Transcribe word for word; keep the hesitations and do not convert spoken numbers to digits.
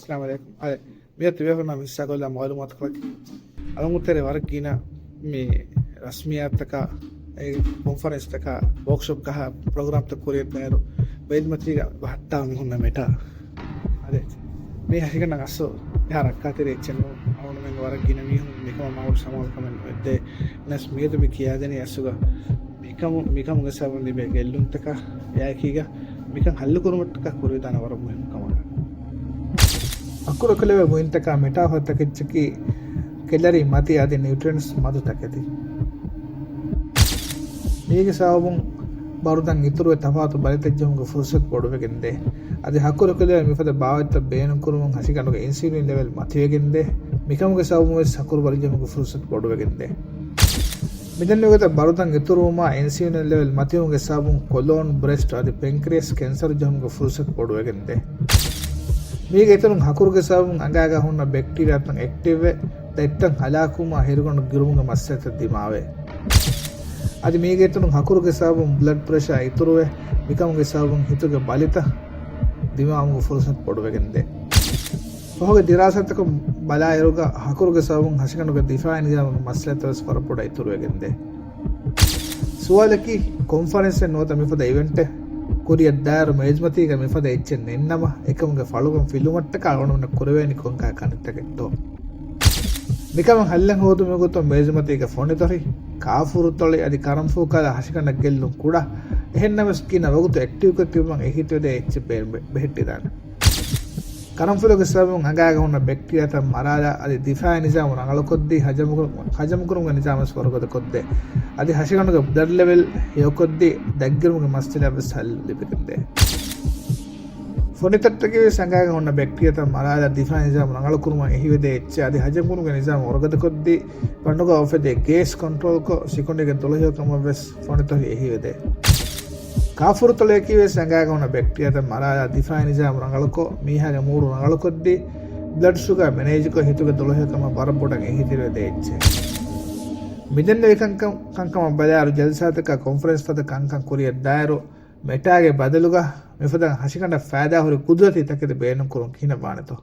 އައްސަލާމު ޢަލައިކުމް. އާދެ، މިއަދު ތިބޭފުޅުންނާ މިސް ކޮށްލާ މަޢުލޫމާތުކޮޅަކީ، އަޅުގަނޑު ތެރޭ ވަރަށް ގިނަ މި ރަސްމިއްޔާތުތަކާ، އެ ކޮންފަރެންސްތަކާ، ވޯކްޝޮޕްގަހާ ޕްރޮގްރާމްތައް ކުރިއަށްދާއިރު، ބައިދުމަތީގަ ބަހައްޓާ މީހުންނަށް މެޓާ. އާދެ، މީ ހަށިގަނޑަށް އަސްލު އެހާ ރައްކާތެރި އެއްޗެއް ނޫން. އަޅުގަނޑުމެން ވަރަށް ގިނަ މީހުން މިކަމަށް މަޢުރޫފް ޝަމާލު ކަމެއް ނުވެއްދޭ. ނަސް މިއަދު މި ކިޔާދެނީ އަސްލުގަ މިކަމު، މިކަމުގެ ސަބަބުން ލިބޭ ގެއްލުންތަކާ އެއާއެކީގަ މިކަން ހައްލުކުރުމަށްޓަކާ ކުރިއަށްދާނެ ވަރަށް މުހިންމު ކަމަކަށް. ހަކުރު ކުރެވޭ ބުއިންތަކާ މެޓާފޯތަކެއްޗަކީ ކެލަރީ މަތި އަދި ނިއުޓްރިއެންޓްސް މަދު ތަކެތި. މީގެ ސަބަބުން ބަރުދަން އިތުރުވެ ތަފާތު ބަލިތައް ޖެހުމުގެ ފުރުސަތު ބޮޑުވެގެންދޭ. އަދި ހަކުރު ކުރެވޭ މިފަދަ ބާވަތްތައް ބޭނުންކުރުމުން ހަށިގަނޑުގެ އިންސިއުލިން ލެވެލް މަތިވެގެންދޭ. މިކަމުގެ ސަބަބުން ވެސް ހަކުރު ބަލިޖެހުމުގެ ފުރުސަތު ބޮޑުވެގެންދޭ. މިދެންނެވި ގޮތަށް ބަރުދަން އިތުރުވުމާ އިންސިއުލިން ލެވެލް މަތިވުމުގެ ސަބަބުން ކޮލޯން، ބްރެސްޓް އަދި ޕެންކްރިއަސް ކެންސަރު ޖެހުމުގެ ފުރުސަތު ބޮޑުވެގެންދޭ. މީގެ އިތުރުން ހަކުރުގެ ސަބަބުން އަނގައިގަ ހުންނަ ބެކްޓީރިއާތައް އެކްޓިވްވެ، ދަތްތައް ހަލާކުވުމާ ހިރުގަނޑު ގިރުމުގެ މައްސަލަތައް ދިމާވޭ. އަދި މީގެ އިތުރުން ހަކުރުގެ ސަބަބުން ބްލަޑް ޕްރެޝާ އިތުރުވެ، މިކަމުގެ ސަބަބުން ހިތުގެ ބަލިތައް ދިމާވުމުގެ ފުރުސަތު ބޮޑުވެގެންދޭ. ފަހުގެ ދިރާސާތަކުން ބަލާއިރުގަ ހަކުރުގެ ސަބަބުން ހަށިގަނޑުގެ ދިފާޢީ ނިޒާމުގެ މައްސަލަތައް ވެސް ވަރަށް ބޮޑަށް އިތުރުވެގެންދޭ. ސުވާލަކީ، ކޮންފަރެންސެއް ނުވަތަ މިފަދަ އިވެންޓެއް ކުރިއަށްދާއިރު މޭޒުމަތީގަ މިފަދަ އެއްޗެއް ނެތްނަމަ، އެކަމުގެ ފަޅުގަން ފިލުމަށްޓަކާ އަޅުގަނޑުމެންނަށް ކުރެވޭނީ ކޮންކަހަލަ ކަންތައްތަކެއްތޯ؟ މިކަމަށް ހައްލެއް ހޯދުމުގެ ގޮތުން މޭޒުމަތީގަ ފޮނިތޮށި، ކާފޫރުތޮޅި އަދި ކަރަންފޫކަލަ ހަށިގަނޑަށް ގެއްލުން ކުޑަ، އެހެންނަމަވެސް ގިނަ ވަގުތު އެކްޓިވްކޮށް ތިބުމަށް އެހީތެރިވެދޭ އެއްޗެއް ބޭ-، ބެ-، ބެހެއްޓިދާނެ. ކަރަންފުލުގެ ސަބަބުން އަނގައިގަ ހުންނަ ބެކްޓީރިއާތައް މަރާލާ އަދި ދިފާޢީ ނިޒާމު ރަނގަޅުކޮށްދީ ހަޖަމުކުރު-، ހަޖަމުކުރުމުގެ ނިޒާމުވެސް ވަރުގަދަކޮށްދޭ. އަދި ހަށިގަނޑުގެ ބްލަޑް ލެވެލް ހެޔޮކޮށްދީ ދަތްގިރުމުގެ މައްސަލައަށްވެސް ހައްލު ލިބިގެންދޭ. ފޮނިތައްޓަކީވެސް އަނގައިގަ ހުންނަ ބެކްޓީރިއާތައް މަރާލާ ދިފާޢީ ނިޒާމު ރަނގަޅުކުރުމަށް އެހީވެދޭ އެއްޗެއް. އަދި ހަޖަމުކުރުމުގެ ނިޒާމު ވަރުގަދަކޮށްދީ ބަނޑުގަ އުފެދޭ ގޭސް ކޮންޓްރޯލްކޮށް ސިކުނޑީގެ ދުޅަހެޔޮކަމަށްވެސް ފޮނިތޮށި އެހީވެދޭ. ކާފޫރުތޮޅިއަކީވެސް އަނގައިގަ ހުންނަ ބެކްޓީރިއާތައް މަރާލާ ދިފާޢީ ނިޒާމު ރަނގަޅުކޮށް، މީހާގެ މޫޑު ރަނގަޅުކޮށްދީ، ބްލަޑް ޝުގާ މެނޭޖްކޮށް، ހިތުގެ ދުޅަހެޔޮކަމަށް ވަރަށް ބޮޑަށް އެހީތެރިވެދޭ އެއްޗެއް. މިދެންނެވި ކަންކަން، ކަންކަމަށް ބަލާއިރު، ޖަލްސާތަކާ ކޮންފަރެންސް ފަދަ ކަންކަން ކުރިއަށްދާއިރު، މެޓާގެ ބަދަލުގަ މިފަދަ ހަށިގަނޑަށް ފައިދާހުރި ގުދުރަތީ ތަކެތި ބޭނުންކުރުން ކިހިނެއްވާނެތޯ؟